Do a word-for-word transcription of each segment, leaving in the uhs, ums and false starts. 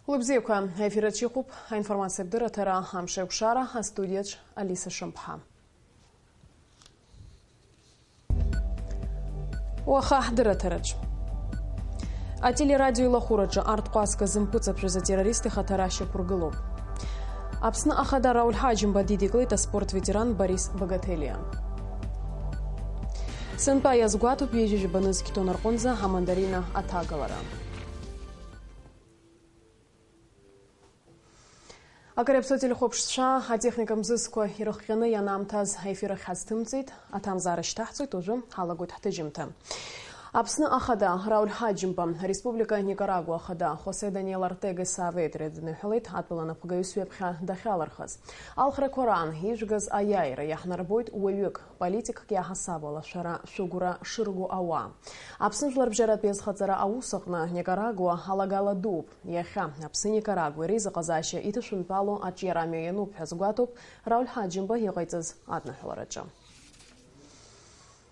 Лыбзиақәа, аефир аҿы иҟоуп аинформациатә дырраҭара «Амш еиқәшара», астудиаҿ Алиса Шамԥҳа. Уаха ҳдырраҭараҿ. Ателерадио илахәыраҿы арҭ ҟәацга зымпыҵаԥжәаз атеррорист ихаҭара шьақәыргылоуп. Аԥсны Ахада Рауль Ҳаџьымба дидикылеит аспорт ветеран Борис Богателиа. Сынтәа иазгәаҭоуп ҩажәи жәаба нызқь тонна рҟынӡа амандарина аҭагалара. Акыр иаԥсоу ателехәаԥшцәа, атехника мзызқәа ирыхҟьаны ианаамҭаз аефир ахь ҳазҭымҵит, аҭамзаара шьҭаҳҵоит, уажәы ҳалагоит ҳҭыжьымҭа. Аԥсны Ахада Рауль Ҳаџьымба, ареспублика Никарагуа Ахада Хосе Даниел Ортега Сааведра дныҳәалеит, атәыла напхгаҩыс ҩаԥхьа дахьалырхыз. Алхрақәа раан ижәгаз аиааира иаҳнарбоит уаҩык, политикк иаҳасаб алашәара шәыгәра шырго ауаа. Аԥсны жәларбжьаратә иазхаҵара аус аҟны Никарагуа алагала дууп. Иахьа Аԥсни Никарагуеи реизыҟазаашьа иҭышәынтәалоу аҿиарамҩа иануп ҳәа азгәаҭоуп Рауль Ҳаџьымба иҟаиҵаз адныҳәалараҿы.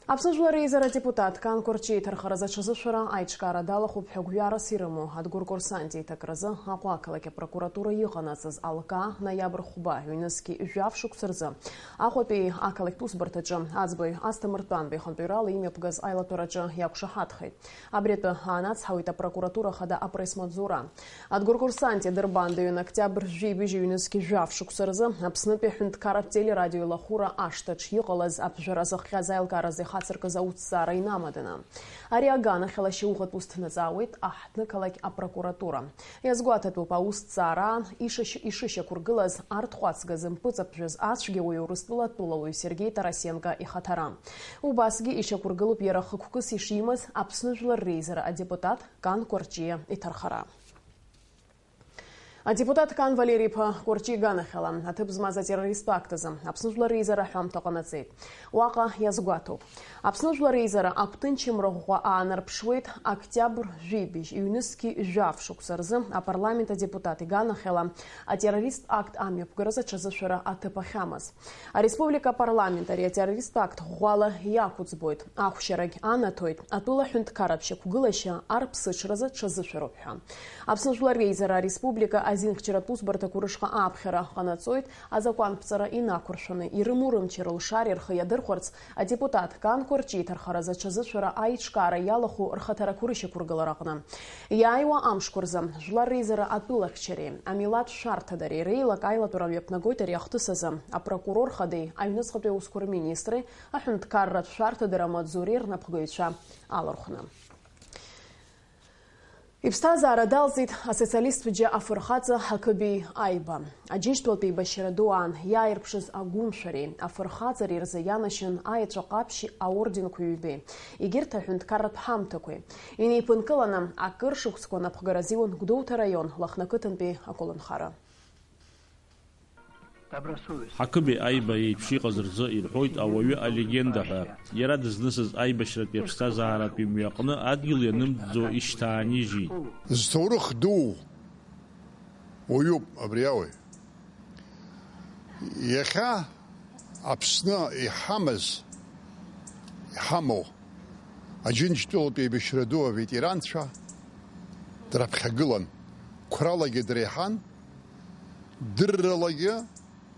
Аԥсны Жәлар Реизара адепутат Кан Кәарҷиа иҭархаразы аҽазышәара аиҿкаара далахәуп ҳәа гәҩарас ирымоу Адгәыр Курсанти иҭакразы Аҟәа ақалақь апрокуратура иҟанаҵаз алкаа ноиабр хәба, ҩнызқьи жәаф шықәса рзы Аҟәатәи ақалақьтә усбарҭаҿы аӡбаҩ Асҭамыр Тәанба ихантәаҩрала имҩаԥгаз аилатәараҿы иақәшаҳаҭхеит. Абри атәы аанацҳауеит апрокуратура Ахада апресс-маҵзура. Адгәыр Курсанти адырбанда ҩын октиабр жәибжь ҩнызқь жәаф шықәса рзы Аԥснытәи аҳәынҭқарратә телерадио илахәыра ашҭаҿ иҟалаз аԥжәара зыхҟьаз аилкааразы ихацыркыз аусҭҵаара инамаданы. Ари аганахьала ашьауӷатә ус ҭнаҵаауеит аҳҭнықалақь апрокуратура. Иазгәаҭатәуп аусҭҵаара ишышь-, ишышьақәыргылаз арҭ ҟәацга зымпыҵаԥжәаз ацәгьауаҩ Урыстәыла атәылауаҩ Сергеи Тарасенко ихаҭара. Убасгьы ишьақәыргылоуп иара хықәкыс ишимаз Аԥсны Жәлар Реизара адепутат Кан Кәарҷиа иҭархара. Адепутат Кан Валери-иԥа Кәарҷиа иганахьала, аҭыԥ змаз атеррористтә актазы Аԥсны Жәлар Реизара аҳәамҭа ҟанаҵеит. Уаҟа иазгәаҭоуп. Аԥсны Жәлар Реизара агәҭынчымра ӷәӷәа аанарԥшуеит, октиабр жәибжь, ҩнызқьи жәаф шықәса рзы апарламент адепутат иганахьала атеррористтә акт амҩаԥгаразы аҽазышәара аҭыԥ ахьамаз. Ареспублика апарламент ари атеррористтә акт ӷәӷәала иақәыӡбоит, ахәшьарагь анаҭоит, атәыла аҳәынҭқарратә шьақәгылашьа арԥсыҽразы ҽазышәароуп ҳәа. Аԥсны Жәлар Реизара ареспублика азинхьчаратә усбарҭақәа рышҟа ааԥхьара ҟанаҵоит, азакәанԥҵара инақәыршәаны, ирымоу рымчи рылшареи рхы иадырхәарц, адепутат Кан Кәарҷиа иҭархаразы аҽазышәара аиҿкаара иалахәу рхаҭарақәа рышьақәыргылара аҟны. Иааиуа амшқәа рзы Жәлар Реизара атәылахьчареи амилаҭ шәарҭадареи реилак аилатәара мҩаԥнагоит ари ахҭыс азы. Апрокурор Хадеи аҩныҵҟатәи аусқәа рминистри аҳәынҭқарратә шәарҭадара амаҵзуреи рнапхгаҩцәа алархәны. Иԥсҭазаара далҵит асоциалисттә џьа афырхаҵа Ҳақыбеи Аиба. Аџьынџьтәылатә еибашьра ду аан иааирԥшыз агәымшәареи афырхаҵареи рзы ианашьан аеҵәа ҟаԥшьи аорденқәа ҩбеи. Егьырҭ аҳәынҭқарратә ҳамҭақәеи. Инеиԥынкыланы акыр шықәсқәа напхгара азиуан Гәдоуҭа раион Лыхны ақыҭантәи аколнхара. Ҳақыбеи Аиба еиԥш иҟаз рзы ирҳәоит ауаҩы алегенда ҳәа. Иара дызнысыз аибашьратәи аԥсҭазааратәи мҩаҟны адгьыл ианымҵӡо ишьҭаанижьит. Зҭоурых ду уаҩуп абри ауаҩ. Иахьа Аԥсны иҳамаз, иҳамоу Аџьынџьтәылатә еибашьра ду аветеранцәа драԥхьагылан, қәралагьы дреиҳан, дырралагьы,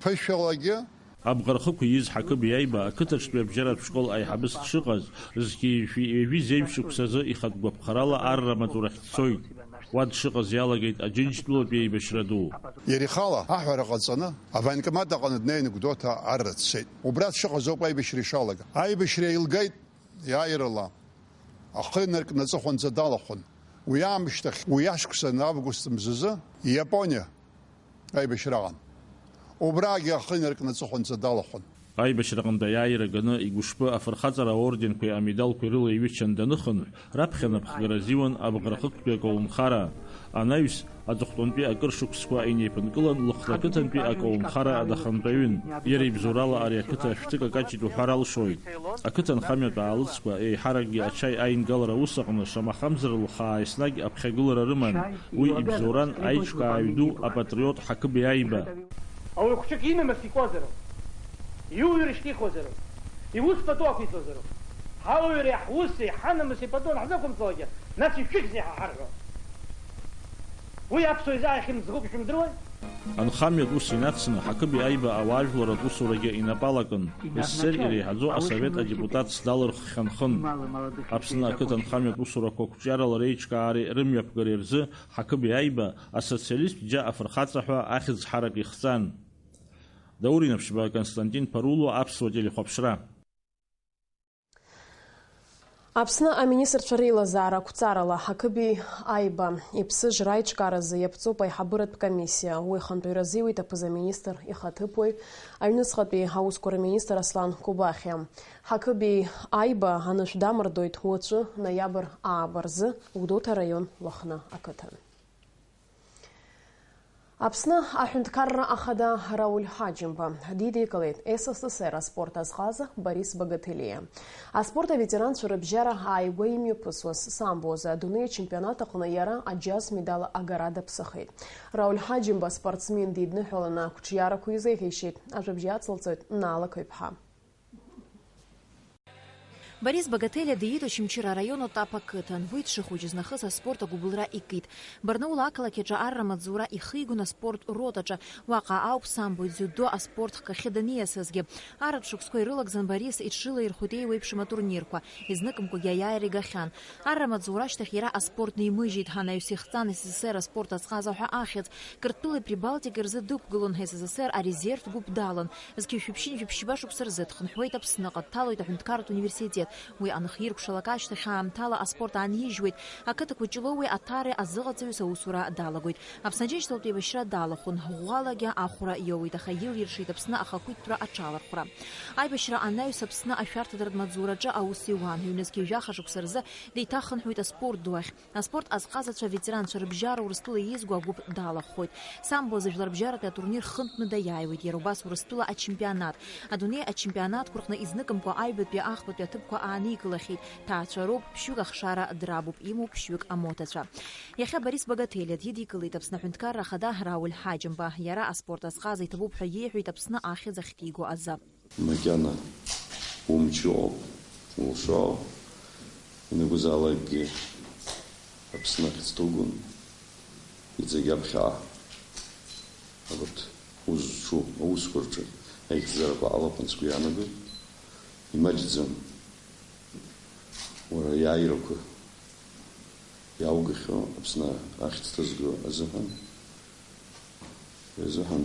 ԥышәалагьы. Абӷархықә ииз Ҳақыбеи Аиба ақыҭаҿтәи абжьаратә школ аиҳабыс дшыҟаз, зқьи жәшәи ҩажәи зеижә шықәсазы ихатә гәаԥхарала арра маҵурахь дцоит. Уа дшыҟаз иалагеит Аџьынџьтәылатәи еибашьра ду. Иара ихала аҳәара ҟаҵаны, авоенкомат аҟны днеины Гәдоуҭа арра дцеит. Убра дшыҟаз ауп аибашьра ишалага. Аибашьра еилгеит иааирала. Ахы инаркны аҵыхәанӡа далахәын. Уи аамышьҭахь, уи ашықәсан август мзазы Иапониа аибашьра аҟан. Убрагьы ахы инаркны аҵыхәанӡа далахәын. Аибашьраҟынтә аиааира ганы игәышԥы афырхаҵара аорденқәеи амедалқәеи рыла иҩычан даныхынҳә, раԥхьа напхгара азиуан абӷархықәтәи аколнхара. Анаҩс, аҵыхәтәантәи акыр шықәсқәа инеиԥынкылан Лыхны ақыҭантәи аколнхара адахантәаҩын. Иара ибзоурала ари ақыҭа шәҭык акаҷит уҳәар алшоит. Ақыҭанхамҩатә аалыҵқәа еиҳаракгьы ачаи аингалара аус аҟны, шамахамзар, лхаа еснагь аԥхьагылара рыман. Уи ибзоуран аиҿкааҩ ду, апатриот Ҳақыбеи Аиба. Ауаҩ хәҷык инамыс икуазароуп, иуҩыр шьҭихуазароуп, иус пату ақәиҵозароуп. Ҳауаҩреи ҳуси ҳанамыси пату анҳзақәымҵалакгьы, нас ишәыхьзеи ҳа ҳарҳәо? Уи аԥсуа изы ахьымӡӷуп шәымдыруан? Анхамҩатә ус инацны, Ҳақыбеи Аиба ауаажәларратә усурагьы инапы алакын. Ес С Р иреиҳаӡоу асовет адепутатс далырххьанхын. Аԥсны ақыҭа анхамҩатә усурақәа ақәҿиарала реиҿкаареи рымҩаԥгареи рзы Ҳақыбеи Аиба асоциалисттә џьа афырхаҵа ҳәа ахьӡ ҳарак ихҵан. Даур Инаԥшьба, Константин Паруло, Аԥсуа телехәаԥшра. Аԥсны аминистрцәа реилазаара ақәҵарала Ҳақыбеи Аиба иԥсыжра аиҿкааразы иаԥҵоуп аиҳабыратә комиссиа. Уи хантәаҩра азиуеит аԥыза-министр ихаҭыԥуаҩ, аҩныҵҟатәи аусқәа рминистр Аслан Кобахьиа. Ҳақыбеи Аиба анышә дамырдоит уаҵәы, ноиабр ааба рзы, Гәдоуҭа араион Лыхны ақыҭан. Аԥсны аҳәынҭқарра ахада Рауль Ҳаџьымба дидикылеит С С С Р аспорт азҟаза Борис Багателиа. Аспорт аветеранцәа рыбжьара ааигәа имҩаԥысуаз самбо азы адунеи ачемпионат аҟны иара аџьаз медал агара даԥсахеит. Рауль Ҳаџьымба аспортсмен дидныҳәаланы ақәҿиарақәа изеиӷьеишьеит. Ажәабжь иацылҵоит Наала Қыҩԥҳа. Борис Багателиа диит Очамчыра араион Отап ақыҭан. Уи дшыхәыҷыз нахыс аспорт агәыбылра икит. Барнаул ақалақь аҿы арра маҵзура ихигон аспорт ротаҿы. Уаҟа ауп самбои дзиудо аспорт хкахьы даниасызгьы. Арратә шықәсқәа ирылагӡан Борис иҽрылаирхәеит еиуеиԥшым атурнирқәа. Изныкымкәагьы аиааира игахьан. Арра маҵзура ашьҭахь иара аспорт нимыжьеит, анаҩс ихҵан С С С Р аспорт азҟаза ҳәа ахьӡ. Қырҭтәылеи Прибалтикеи рзы дықәгылон, С С С Р арезервтә гәыԥ далан. Зқьи жәшәи ԥшьынҩажәи жәаба шықәса рзы дхынҳәуеит Аԥсныҟа, дҭалоит аҳәынҭқарратә университет. Уи анхиркәшалак ашьҭахь аамҭала аспорт аанижьуеит. Ақыҭақәа Ҷлоуи Аҭареи азыҟаҵаҩыс аусура далагоит. Аԥсны Аџьынџьтәылатә еибашьра далахәын. Ӷәӷәалагьы ахәра иоуеит, аха илиршеит Аԥсны ахақәиҭтәра аҽалархәра. Аибашьра анаҩс Аԥсны ашәарҭадаратә маҵзураҿы аус иуан. Ҩнызқьи жәаха шықәса рзы деиҭахынҳәуеит аспорт ду ахь. Аспорт азҟазацәа аветеранцәа рыбжьара Урыстәыла еизго агәыԥ далахәхоит. Самбо азы жәларбжьаратәи атурнир хынтәны даиааиуеит, иара убас Урыстәыла ачемпионат. Адунеи ачемпионатқәа рҟны изныкымкәа аҩбатәи, ахԥатәи аҭыԥқәа ааникылахьеит. Ҭаацәа роуп, ԥшьҩык ахшара драбуп, имоуп ԥшьҩык амоҭацәа. Иахьа Борис Багателиа дидикылеит Аԥсны аҳәынҭқарра ахада Рауль Ҳаџьымба. Иара аспорт азҟаза иҭабуп ҳәа иеиҳәеит Аԥсны ахьӡ ахьҭиго азы. Макьана умч ыҟоуп, улшо, ианакәызаалакгьы Аԥсны ахьӡ ҭугон, иҵегь аԥхьаҟа абарҭ узҿу аусқәа рҿы аихьӡарақәа ҟалап ҳәа сгәы иаанагоит. Имаҷӡам уара иааирақәа иааугахьоу Аԥсны ахьӡ ҭызго азыҳәан. Уи азыҳәан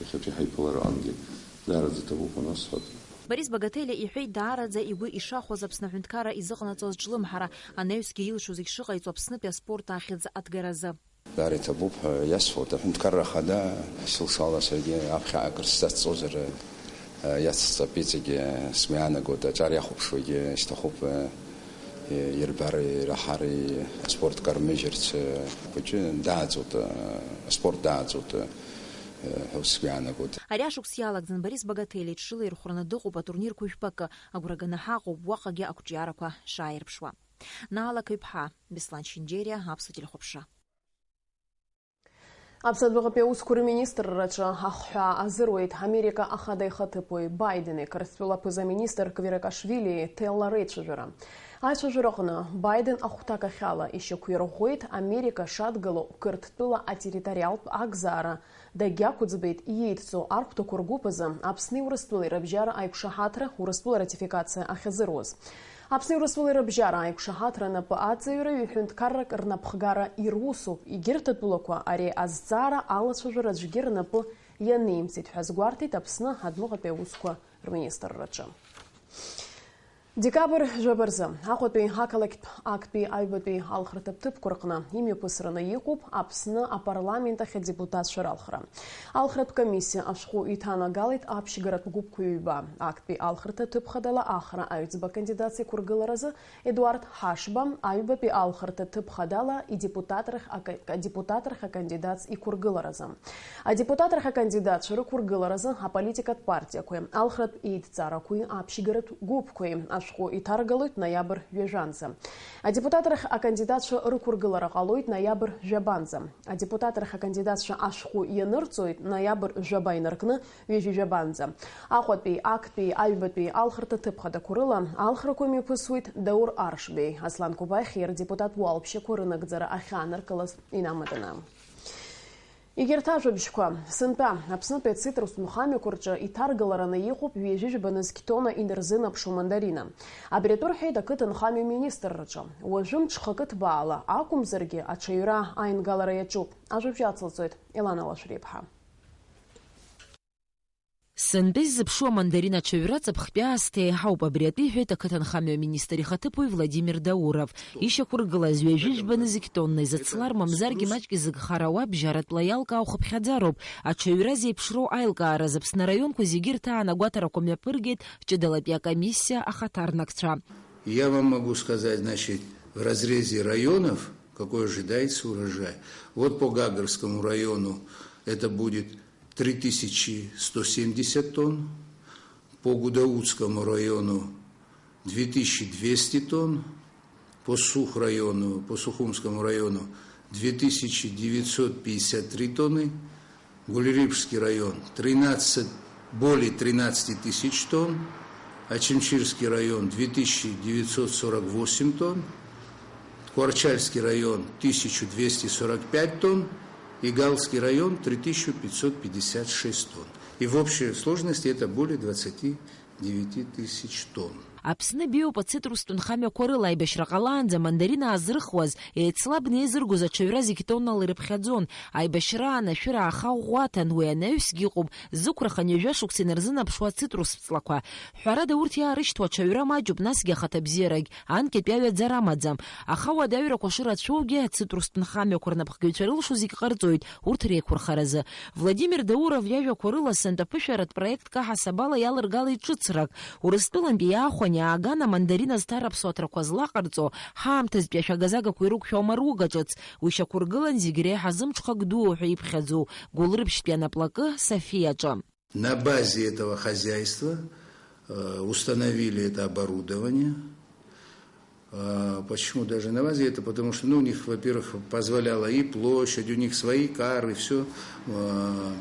иахьатәи ҳаиԥылараҟангьы даараӡа иҭабуп анысҳәоит. Борис Багателиа иҳәеит даараӡа игәы ишахәаз Аԥсны аҳәынҭқарра изыҟанаҵоз ҿлымҳара, анаҩсгьы илшо зегь шыҟаиҵо Аԥснытәи аспорт ахьӡ аҭгаразы. Даара иҭабуп ҳәа иасҳәоит. Аҳәынҭқарра ахада сылшала саргьы аԥхьа акыр сзацҵозар, иацҵап, иҵегьы сгәы иаанагоит, аҿар иахәаԥшуагьы сҭахуп, ирбари, ираҳари аспорт кармыжьырц, хәыҷы дааӡоит, аспорт дааӡоит ҳәа сгәы иаанагоит. Ари ашықәс иалагӡан Борис Багателиа иҽрылаирхәраны дыҟоуп атурнирқәа жәпакы, агәра ганы ҳаҟоуп уаҟагьы ақәҿиарақәа шааирԥшуа. Наала Қыҩԥҳа, Беслан Шьынџьериа, Аԥсуа телехәаԥшра. Аԥсны адәныҟатәи аусқәа рминистрраҿы ахҳәаа азыруеит Америка Ахада ихаҭыԥуаҩ Байдени Қырҭтәыла аԥыза-министр Квиракашвили Ҭелла реицәажәара. Аицәажәараҟны Байден ахәҭакахьала ишьақәирӷәӷәеит Америка шадгылоу Қырҭтәыла атерриториалтә акзаара, дагьақәӡбеит иеидҵоу архәҭақәа ргәыԥ азы Аԥсни Урыстәылеи рыбжьара аиқәшаҳаҭра Урыстәыла ратификациа ахьазыруз. Аԥсни Урыстәылеи рыбжьара аиқәшаҳаҭра напы аҵаҩра ҩ-ҳәынҭқаррак рнапхгара ирусуп, егьырҭ атәылақәа ари азҵаара алацәажәара аӡәгьы рнапы ианеимҵеит ҳәа азгәарҭеит Аԥсны адәныҟатәи аусқәа рминистрраҿы. Декабрь жәаба рзы Аҟәатәи ақалақьтә актәи аҩбатәи алхратә ҭыԥқәа рҟны имҩаԥысраны иҟоуп Аԥсны апарламент ахь адепутатцәа ралхра. Алхратә комиссиа ашәҟәы иҭанагалеит аԥшьгаратә гәыԥқәа ҩба, актәи алхырҭа ҭыԥ хадала Ахра аҩӡба акандидатс иқәыргыларазы Едуард Ҳашба, аҩбатәи алхырҭа ҭыԥ хадала идепутатрахь ака-, адепутатрахь акандидатс иқәыргыларазы. Адепутатрахь акандидатцәа рықәыргыларазы аполитикатә партиақәеи, алхратә еидҵаарақәеи аԥшьгаратә гәыԥқәеи ашәҟәы иҭаргалоит ноиабр ҩажәанӡа. Адепутатрахь акандидатцәа рықәыргылара ҟалоит ноиабр жәабанӡа. Адепутатрахь акандидатцәа ашәҟәы ианырҵоит ноиабр жәаба инаркны ҩажәи жәабанӡа. Аҟәатәи, актәи, аҩбатәи алхырҭа ҭыԥ хадақәа рыла алхрақәа мҩаԥысуеит Даур Аршбеи, Аслан Кобахьиа рдепутат уалԥшьақәа рынагӡара ахьааныркылаз инамаданы. Егьырҭ ажәабжьқәа. Сынтәа Аԥснытәи ацитрустә нхамҩақәа рҿы иҭаргалараны иҟоуп ҩажәи жәба нызқь тонна инарзынаԥшу мандарина. Абри атәы рҳәеит ақыҭанхамҩа министрраҿы. Уажәы мҽхакы ҭбаала акәымзаргьы, аҽаҩра аингалара иаҿуп. Ажәабжь ацылҵоит Елана Лашәриаԥҳа. Сынтәа иззыԥшу амандарин аҽаҩра ҵыԥхтәи аасҭа еиҳауп, абри атәы иҳәеит ақыҭанхамҩа аминистр ихаҭыԥуаҩ Владимир Дауров. Ишьақәыргылаз ҩажәи жәба нызқь тонна изыцлар, мамзаргьы маҷк изыгхар ауа, бжьаратәла иалкаау хыԥхьаӡароуп. Аҽаҩра зеиԥшроу аилкааразы Аԥсны араионқәа зегьы ирҭаан агәаҭарақәа мҩаԥыргеит ҷыдалатәи акомиссиа ахаҭарнакцәа. Я вам могу сказать, значит, в разрезе районов, какой ожидается урожай. Вот по Гагарскому району это будет три тысячи сто семьдесят тонн, по Гудаутскому району две тысячи двести тонн, по Сух району, по Сухумскому району две тысячи девятьсот пятьдесят три тонны, Гулирипшский район тринадцать, более тринадцати тысяч тонн, Очамчирский район две тысячи девятьсот сорок восемь тонн, Куарчальский район тысячу двести сорок пять тонн и Галский район три тысячи пятьсот пятьдесят шесть тонн. И в общей сложности это более двадцати девяти тысяч тонн. Аԥсны биоуп ацитрустә нхамҩақәа рыла. Аибашьра ҟалаанӡа амандарина аазрыхуаз, еицлабны еизыргоз аҽаҩра зегь тоннала ирыԥхьаӡон. Аибашьраан ашәыра ааха ӷәӷәа аҭан, уи анаҩсгьы ыҟоуп зықәра хынҩажәа шықәса инарзынаԥшуа ацитрус ҵлақәа. Ҳәарада, урҭ иаарышьҭуа аҽаҩра маҷуп, насгьы ахаҭабзиарагь, анкьатәи аҩаӡарамаӡам. Аха уадаҩрақәа шырацәоугьы, ацитрустә нхамҩақәа рнапхгаҩцәа рылшо зегь ҟарҵоит урҭ реиқәырхаразы. Владимир Дауров иажәақәа рыла, сынтәа аԥышәаратә проектк аҳасабала иалыргалеит ҿыцрак. Урыстәылантәи иаахәан иааган амандарина зҭара аԥсуа ҭрақәа злаҟарҵо, ҳаамҭазтәи ашәага-загақәа ирықәшәо амаруга ҿыц, уи шьақәыргылан зегь реиҳа зымҽхак дуу ҳәа иԥхьаӡоу Гәылрыԥшьтәи анаплакы Софиаҿы. На базе этого хозяйства, э, установили это оборудование. А, почему даже на базе? Это потому что, ну, у них, во-первых, позволяла и площадь, у них свои кары, всё, а,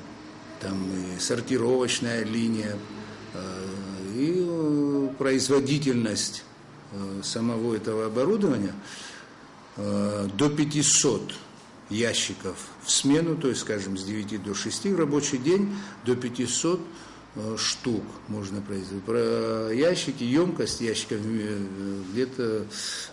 там и сортировочная линия, а, и, э, производительность, э, самого этого оборудования, э, до пятисот ящиков в смену, то есть, скажем, с девяти до шести в рабочий день до пятисот, э, штук можно производить. Про ящики, ёмкость ящиков, э, где-то,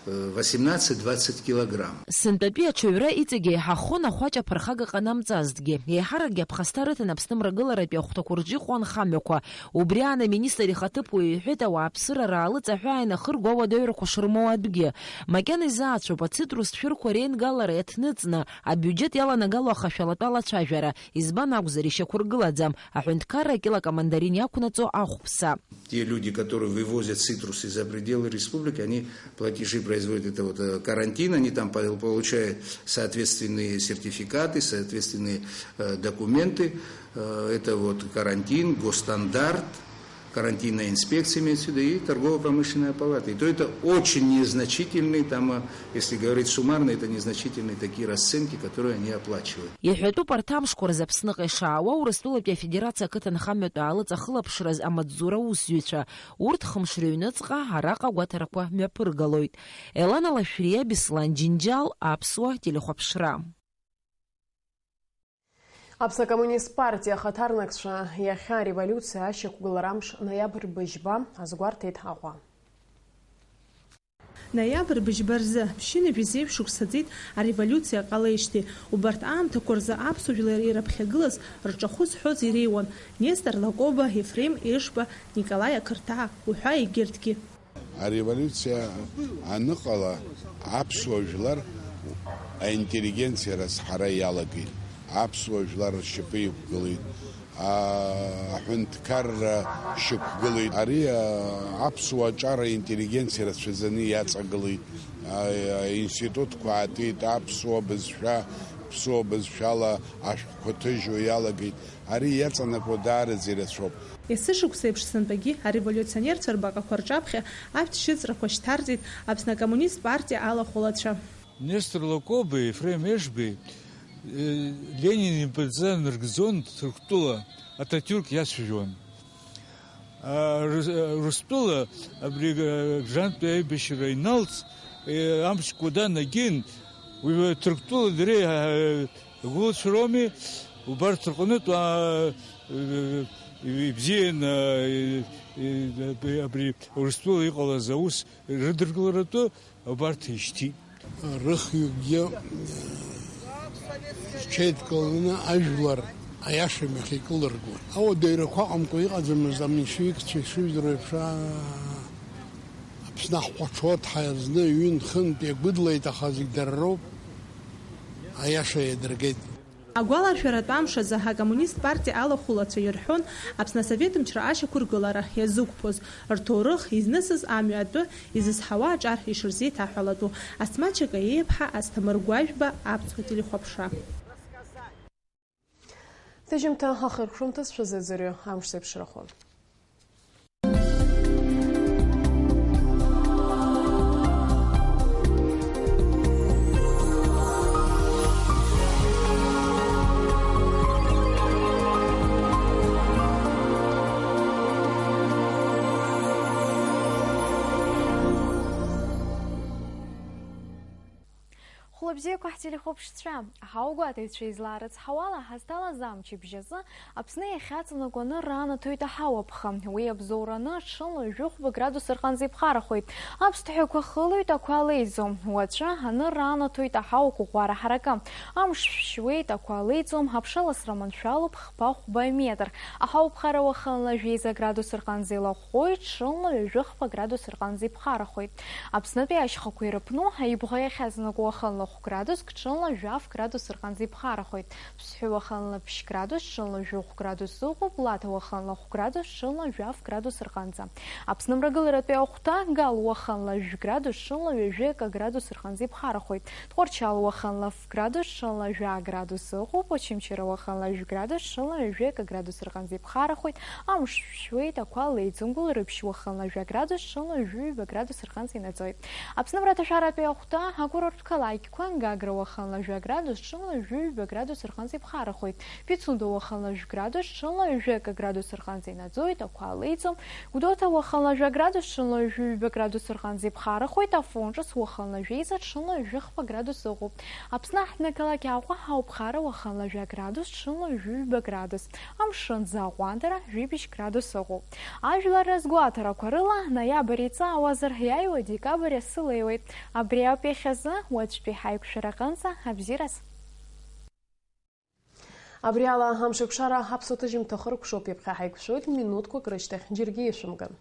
э, восемнадцать-двадцать килограмм. Сынтәатәи аҽаҩра иҵегь еиҳахон ахәаҷ аԥырхага ҟанамҵазҭгьы. Еиҳаракгьы аԥхасҭа рыҭан Аԥсны мрагыларатәи ахәҭақәа рҿы иҟоу анхамҩақәа. Убри аан аминистр ихаҭыԥуаҩ иҳәеит, ауааԥсыра раалыҵаҳәаа инахырго ауадаҩрақәа шырмоу адәгьы. Макьана изаацәоуп ацитрус шәырқәа реингалара иаҭныҵны, абиуџьет иаланагало ахашәалатә алацәажәара, избан акәзар, ишьақәыргылаӡам аҳәынҭқарра акьылак амандарин иақәнаҵо ахәԥса. Те люди, которые вывозят цитрусы за пределы республики, они платежи производят, это вот, э, карантин, они там по-, получают соответственные сертификаты, соответственные, э, документы. Э, это вот карантин, госстандарт, карантинная инспекция имеется в виду, и торгово-промышленная палата. И то это очень незначительные, там, э, если говорить суммарно, это незначительные такие расценки, которые они оплачивают. Иҳәатәуп арҭ амшқәа рзы Аԥсныҟа ишаауа Урыстәылатәи Афедерациа ақыҭанхамҩатә аалыҵ ахылаԥшраз амаҵзура аусзуҩцәа. Урҭ хымш рыҩныҵҟа араҟа агәаҭарақәа мҩаԥыргалоит. Елана Лашәриа, Беслан Џьынџьал, Аԥсуа телехәаԥшра. Аԥсны акоммунист партиа ахаҭарнакцәа иахьа ареволиуциа ашьақәгылара амш ноиабр быжьба азгәарҭеит Аҟәа. Ноиабр быжьба рзы, ԥшьынҩажәи зеижә шықәса ҵит ареволиуциа ҟалеижьҭеи. Убарҭ аамҭақәа рзы аԥсуа жәлар ирыԥхьагылаз рҿахәы зҳәоз иреиуан Нестор Лакоба, Ефрем Ешба, Николаи Ақырҭаа уҳәа егьырҭгьы. Ареволиуциа аныҟала, аԥсуа жәлар аинтеллигенциа рацҳара иалагеит. Аԥсуа жәлар ршьапы иқәгылеит. А, аҳәынҭқарра шьақәгылеит. Ари, а, аԥсуа аҿар аинтеллигенциа рацәаӡаны иаҵагылеит. А, аинститутқәа аатит, аԥсуа бызшәа, ԥсуа бызшәала ашәҟәқәа ҭыжьуа иалагеит. Ари иаҵанакуа даараӡа ирацәоуп. Есышықәса еиԥш сынтәагьы ареволиуционерцәа рбаҟақәа рҿаԥхьа ашәҭшьыҵәрақәа шьҭарҵеит Аԥсны акоммунист партиа алахәылацәа. Нестор Лакоба, Ефрем Ешбеи, э, Ленин импыҵа ныргӡон Ҭырқәтәыла, Ататиурк иацәажәон. А, Рус-, Урыстәыла абри, э, граждантәи аибашьра иналҵ, э, амшқәа данагин, уи Ҭырқәтәыла дара, э, Агәылацәа роуми убарҭ рҟнытә, аа, ибзиан, аа, абри Урыстәыла иҟалаз аус рыдыркыларатәы убарҭ ишьҭит. Рыхҩыкгьы рҽеидкыланы ажәлар аиашам иахьикылыргон. Ауадаҩрақәа ыҟамкәа иҟаӡамызт аменшевикцәа ишыжәдыруа еиԥш, аа, Аԥсны аҳәаҽуа ҳазны ҩынтә-хынтә иагәыдлеит, аха зегь дара роуп, аиаша иадыргеит. Агәаларшәаратә амш азы акоммунист партиа алахәылацәа ирҳәон Аԥсны асовет мчра ашьақәыргылара иазықәԥоз, рҭоурых, изнысыз амҩа атәы, изызҳауа аҿар ишырзеиҭаҳәалатәу. Асҭмаҭ Чакаиа-иԥҳа, Асҭамыр Гәажәба, Аԥсуа телехәаԥшра. Ҭыжьымҭа ахыркәшамҭа шәазыӡырҩы амш зеиԥшрахо. Хәлабзиақәа ҳтелехәаԥшцәа, аҳауагәаҭаҩцәа излаарыцҳауала, ҳазҭалаз амчыбжь азы Аԥсны иахьаҵанакуа анырра анаҭоит аҳауа ԥха. Уи абзоураны ҽынла ҩажәи хәба градус рҟынӡа иԥхарахоит. Аԥсҭҳәақәа хылоит, ақәа леиӡом. Уаҵәы анырра анаҭоит аҳауа қәыӷәӷәара ҳаракы. Амш шәшьуеит, ақәа леиӡом, аԥшаласра маншәалоуп хԥа-хәба метр. Аҳауа ԥхара уахынла жәеиза градус рҟынӡа илахәхоит, ҽынла ҩажәи хԥа градус рҟынӡа иԥхарахоит. Аԥснытәи ашьхақәа ирыԥну, Аибӷа иахьаҵанакуа уахынла хә градуск, ҽынла жәаф градус рҟынӡа иԥхарахоит. Ԥсҳәы уахынла ԥшь градус, ҽынла жәохә градус ыҟоуп, Лаҭа уахынла хә градус, ҽынла жәаф градус рҟынӡа. Аԥсны мрагыларатәи ахәҭа, Гал уахынла жәә градус, ҽынла ҩажәи акы градус рҟынӡа иԥхарахоит. Тҟәарчал уахынла ф градус, ҽынла жәа градус ыҟоуп, Очамчыра уахынла жәә градус, ҽынла ҩажәи акы градус рҟынӡа иԥхарахоит, амш шәшьуеит, ақәа леиӡом, Гәылрыԥшь уахынла жәа градус, ҽынла ҩажәи ҩба градус рҟынӡа инаӡоит. Аԥсны мраҭашәаратәи ахәҭа, акурорттә қалақьқәа, Гагра уахынла жәа градус, ҽынла ҩажәи ҩба градус рҟынӡа иԥхарахоит. Пицунда уахынла жәә градус, ҽынла ҩажәи акы градус рҟынӡа инаӡоит, ақәа леиӡом. Гәдоуҭа уахынла жәа градус, ҽынла ҩажәи ҩба градус рҟынӡа иԥхарахоит, Афон ҿыц уахынла жәеиза, ҽынла ҩажәи хԥа градус ыҟоуп. Аԥсны аҳҭнықалақь Аҟәа ауп ԥхара, уахынла жәа градус, ҽынла ҩажәи ҩба градус. Амшын аӡы аҟәандара жәибжь градус ыҟоуп. Ажәлар рызгәаҭарақәа рыла, ноиабр иҵаауазар, иааиуа декабр асы леиуеит. Абри ауп иахьазы, уаҵәтәи ҳаиқәшәара аҟынӡа, абзиараз. Абри ала амшеикәшара аԥсуа ҭыжьымҭа хыркәшоуп, иаԥхьа ҳаиқәшәоит минуҭқәак рышьҭахь, џьаргьы ишәымган.